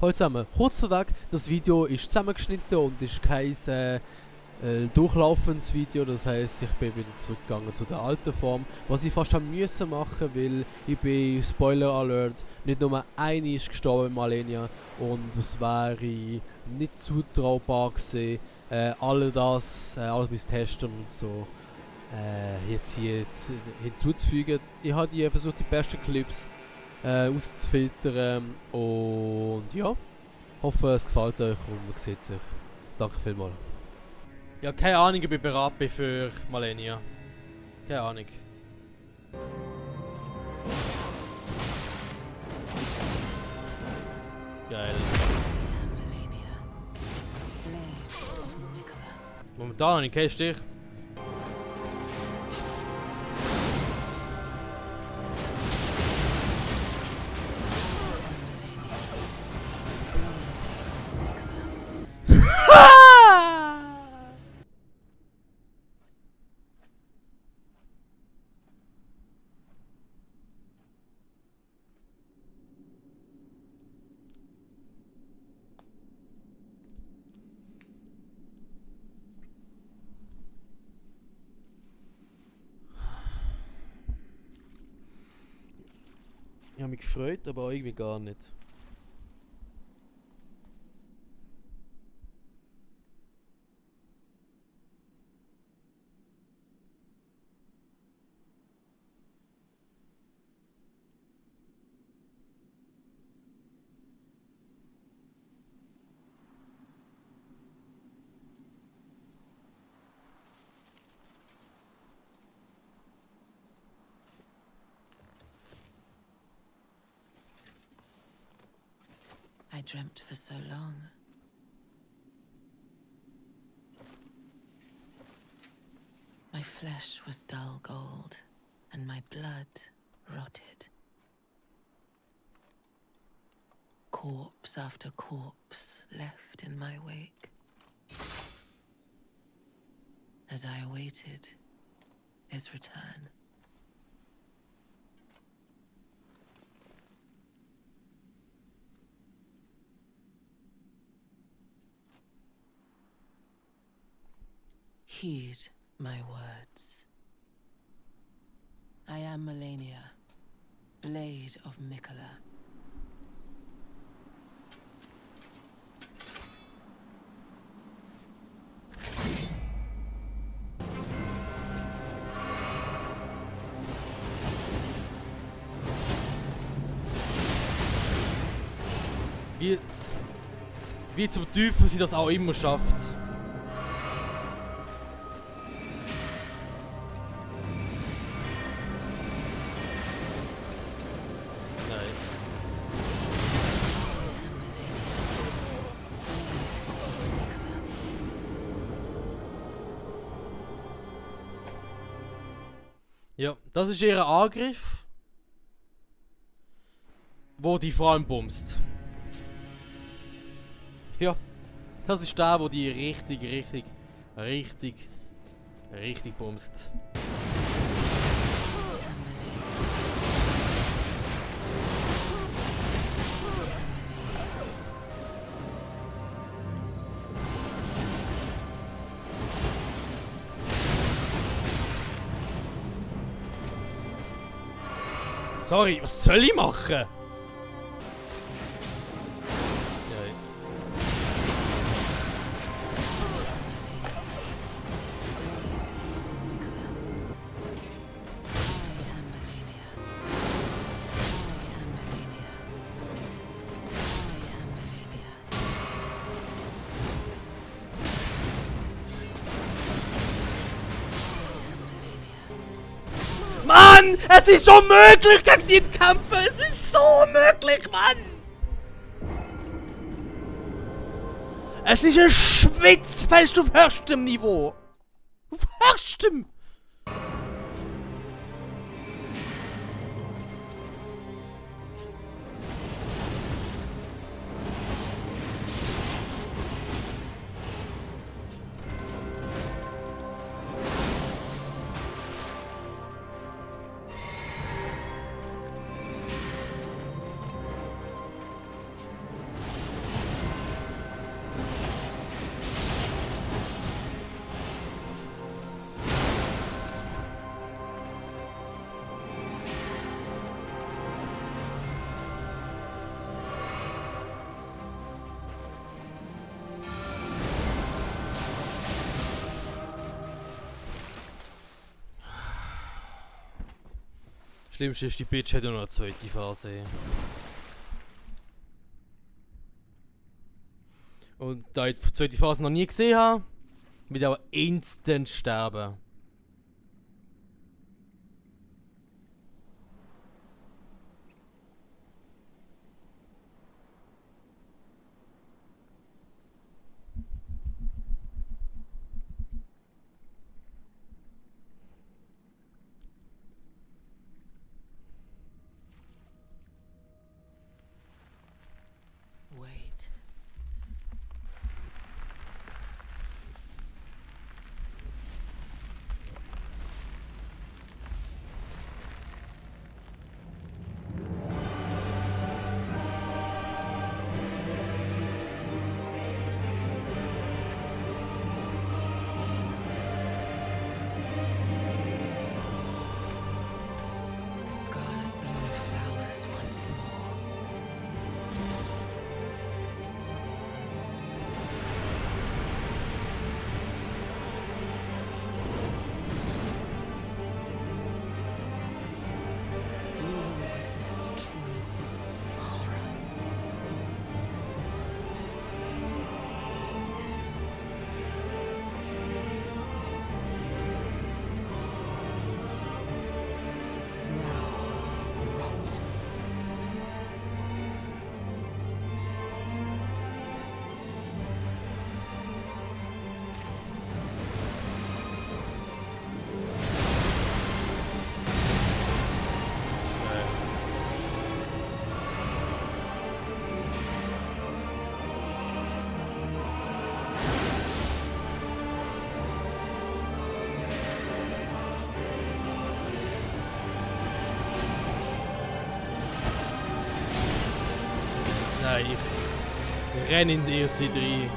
Hallo zusammen, kurz vorweg, das Video ist zusammengeschnitten und ist kein durchlaufendes Video, das heisst, ich bin wieder zurückgegangen zu der alten Form, was ich fast haben müssen machen, weil ich bin, Spoiler Alert, nicht nur einer ist gestorben in Malenia und es wäre nicht zutraubar gewesen, alles bis testen und so jetzt hinzuzufügen. Ich habe versucht, die besten Clips auszufiltern und ja, hoffe es gefällt euch und man sieht sich. Danke vielmals. Ja, keine Ahnung, ob ich bereit bin für Malenia. Keine Ahnung. Geil. Momentan habe ich keinen Stich. Ich habe mich gefreut, aber auch irgendwie gar nicht. I dreamt for so long. My flesh was dull gold, and my blood rotted. Corpse after corpse left in my wake. As I awaited his return. Heed my words. I am Malenia, Blade of Mikola. Wie zum Teufel sie das auch immer schafft. Ja, das ist ihr Angriff, wo die vor allem bumst. Ja, das ist der, wo die richtig bumst. Sorry, was soll ich machen? Mann! Es ist so möglich, gegen die zu kämpfen! Es ist so möglich, Mann! Es ist ein Schwitzfest auf höchstem Niveau! Auf höchstem! Schlimmste ist, die Bitch hat ja noch eine zweite Phase. Und da ich die zweite Phase noch nie gesehen habe, wird aber instant sterben. Wait. The scarlet bloom flowers once more. You will witness true horror. Now, rot. Nein, ich renne in die erste rein.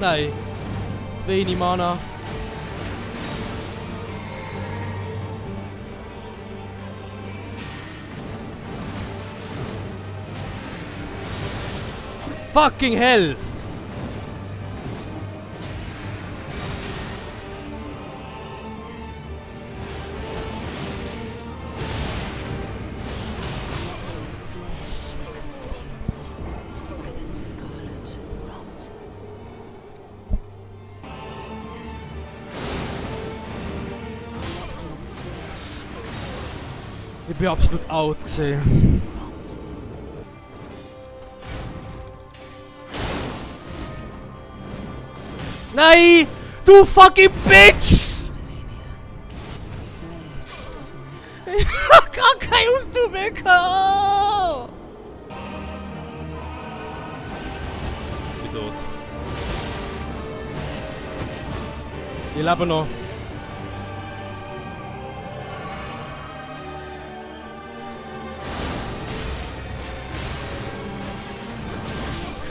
Nein, zu wenig Mana. Fucking hell! By the scarlet rot. Ich bin absolut out gesehen. Rot. Nein! Du fucking Bitch! Blade of Ich hab gar kein Ausdruck. Ich bin tot. Ich lebe noch.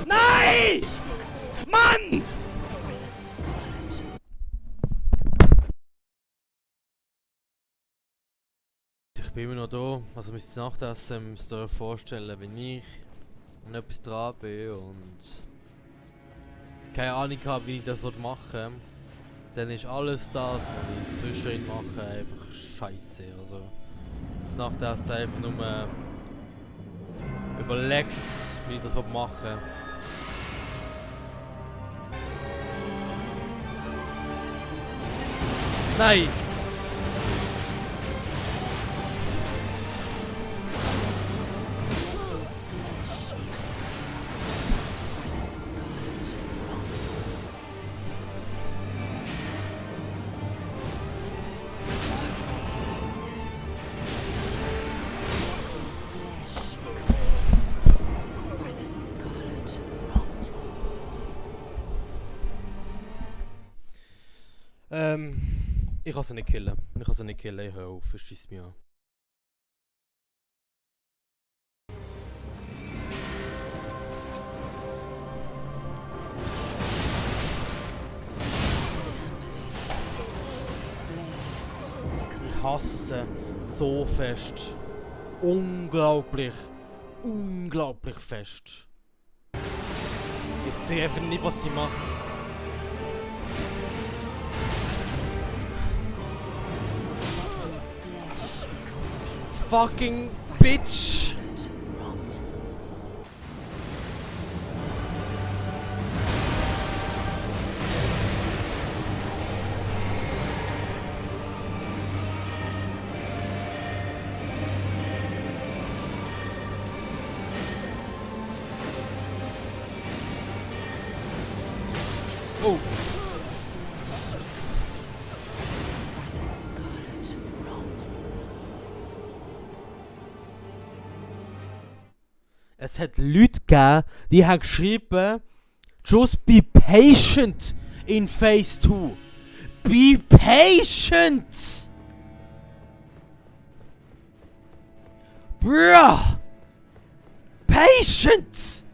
Nein! Mann! by the scarlet. Ich bin immer noch da. Also müsst ihr Nachtessen müsst ihr euch vorstellen, wenn ich an etwas dran bin und keine Ahnung habe, wie ich das machen will, dann ist alles das, was ich zwischendrin mache, einfach scheiße. Also das Nachtessen einfach nur überlegt, wie ich das machen will. Nein! By the scarlet rot. By the scarlet rot. Ich kann sie nicht killen. Ich kann sie nicht killen, ich höre auf, es schießt mich an. Ich hasse sie so fest. Unglaublich. Unglaublich fest. Ich Ich sehe einfach nicht, was sie macht. Fucking bitch! Oh! Es hat Leute gegeben, die haben geschrieben, just be patient in Phase 2. Be patient! Bruh! Patient!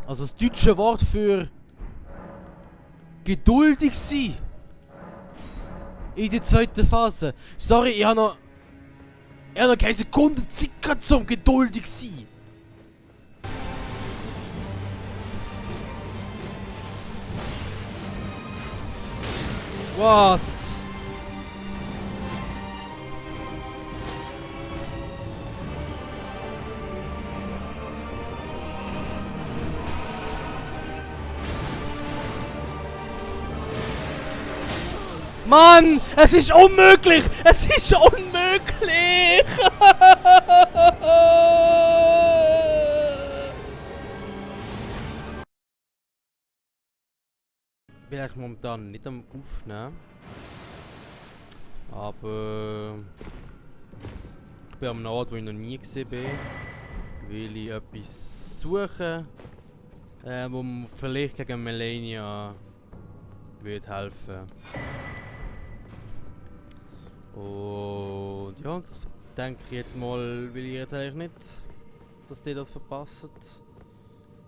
Also das deutsche Wort für geduldig sein. In der zweiten Phase. Sorry, ich habe noch keine Sekunde Zeit gehabt, zum geduldig sein. What? Mann, es ist unmöglich! Es ist unmöglich! Ich bin eigentlich momentan nicht am Aufnehmen. Aber ich bin am Ort, wo ich noch nie gesehen bin. Will ich etwas suchen, wo mir vielleicht gegen Malenia wird helfen. Und ja, das denke ich jetzt mal, will ich jetzt eigentlich nicht, dass die das verpassen.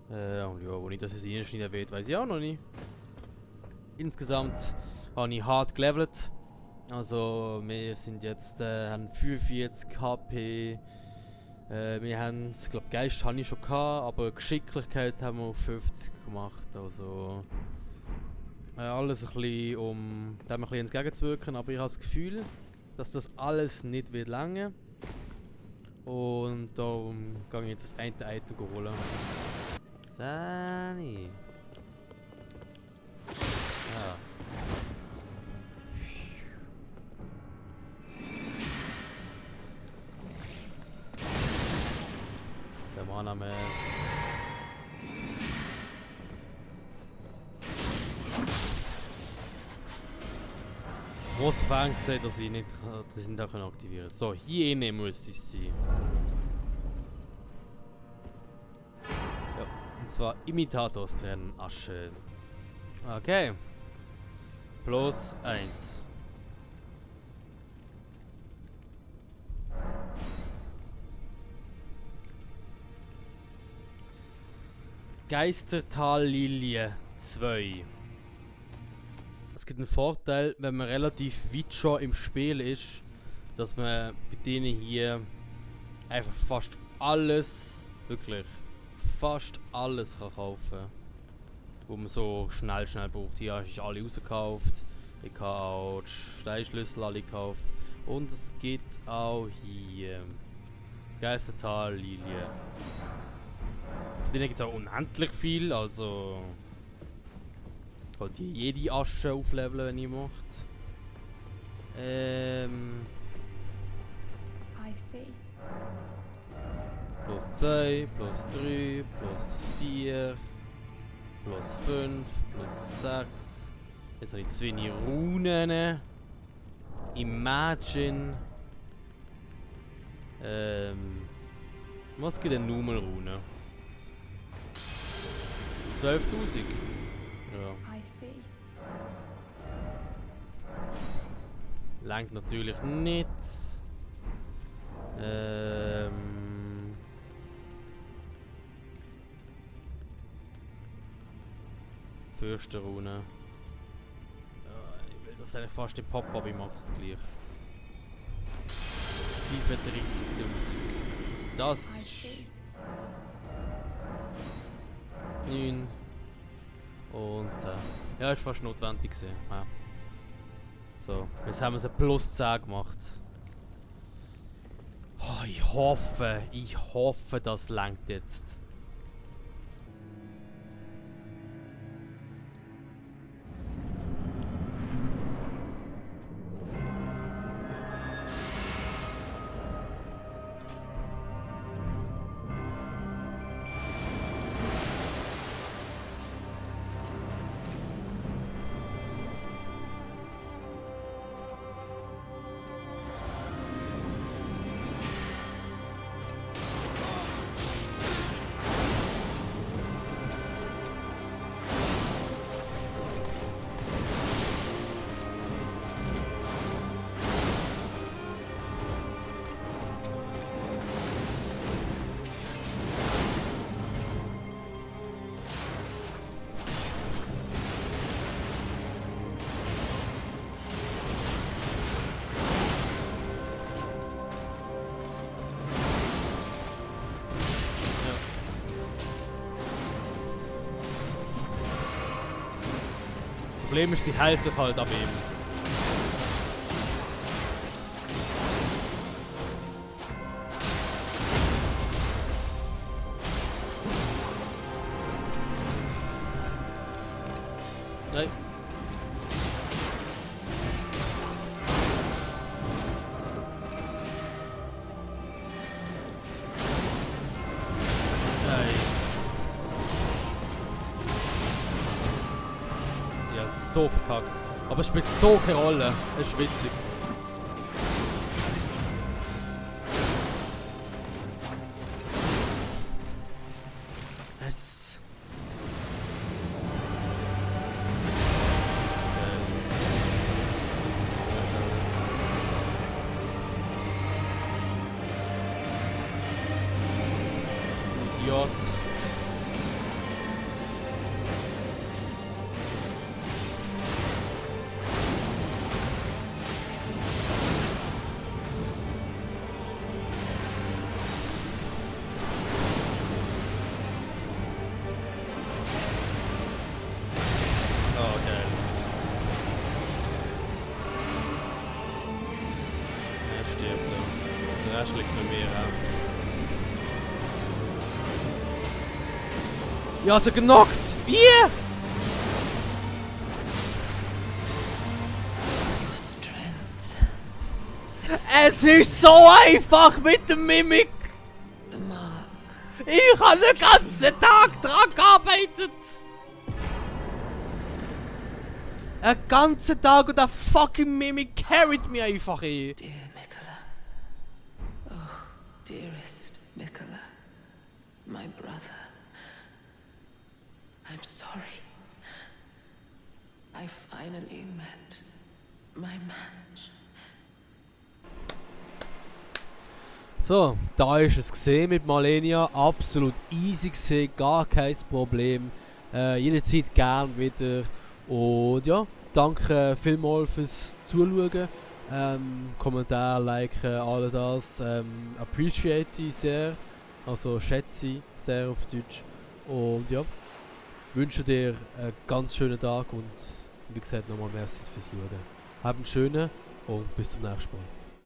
Und ja, wo ich das jetzt reinschneiden will, weiß ich auch noch nicht. Insgesamt habe ich hart gelevelt. Also wir sind jetzt haben 45 HP. Wir haben, ich glaube Geist habe ich schon gehabt, aber Geschicklichkeit haben wir auf 50 gemacht. Also alles ein bisschen, um dem ein bisschen entgegenzuwirken, aber ich habe das Gefühl, dass das alles nicht wird lange. Und darum gehe ich jetzt das eine Item holen. Sani. Ja. Der Mana mehr. Großer Fan gesehen, dass ich nicht aktivieren kann. So, hier innen muss ich sein. Ja, und zwar Imitators trennen, Asche. Okay. Plus 1. Geistertal-Lilie 2. Es gibt einen Vorteil, wenn man relativ weit schon im Spiel ist, dass man bei denen hier einfach fast alles, wirklich fast alles kann kaufen, wo man so schnell braucht. Hier habe ich alle rausgekauft. Ich habe auch die Steinschlüssel alle gekauft. Und es gibt auch hier Geistertal-Lilie. Von denen gibt es auch unendlich viel, also halt jede Asche aufleveln, wenn ihr macht. I see. Plus 2, plus 3, plus 4, plus 5, plus 6. Jetzt habe ich 2 Runen. Imagine. Was gibt denn Numenrune? 12.000. Ja. I see. Langt natürlich nicht. Fürstenrune. Ja, ich will das eigentlich fast den Pop-Up, ich mach's jetzt gleich. 37.000. Das I ist see. 9 und 10. Ja, ist fast notwendig gewesen. Ja. So, jetzt haben wir es ein plus 10 gemacht. Oh, ich hoffe, das langt jetzt. Problem ist, sie hält sich halt ab ihm. Nein. So verkackt. Aber es spielt so keine Rolle. Es ist witzig. Es. Idiot. Der Rest liegt bei mir auch. Ja, so genockt! Wie? Es ist so einfach mit dem Mimik! Ich habe den ganzen Tag dran gearbeitet! Einen ganzen Tag und der fucking Mimik carried mich einfach ein! Dearest Mikola, my brother, I'm sorry. I finally met my match. So, da ist es gesehen mit Malenia. Absolut easy gesehen, gar kein Problem. Jederzeit gern wieder. Und ja, danke vielmals fürs Zuschauen. Kommentar, liken, all das. Appreciate ich sehr. Also schätze ich sehr auf Deutsch. Und ja, wünsche dir einen ganz schönen Tag und wie gesagt nochmal merci fürs Schauen. Habt einen schönen und bis zum nächsten Mal.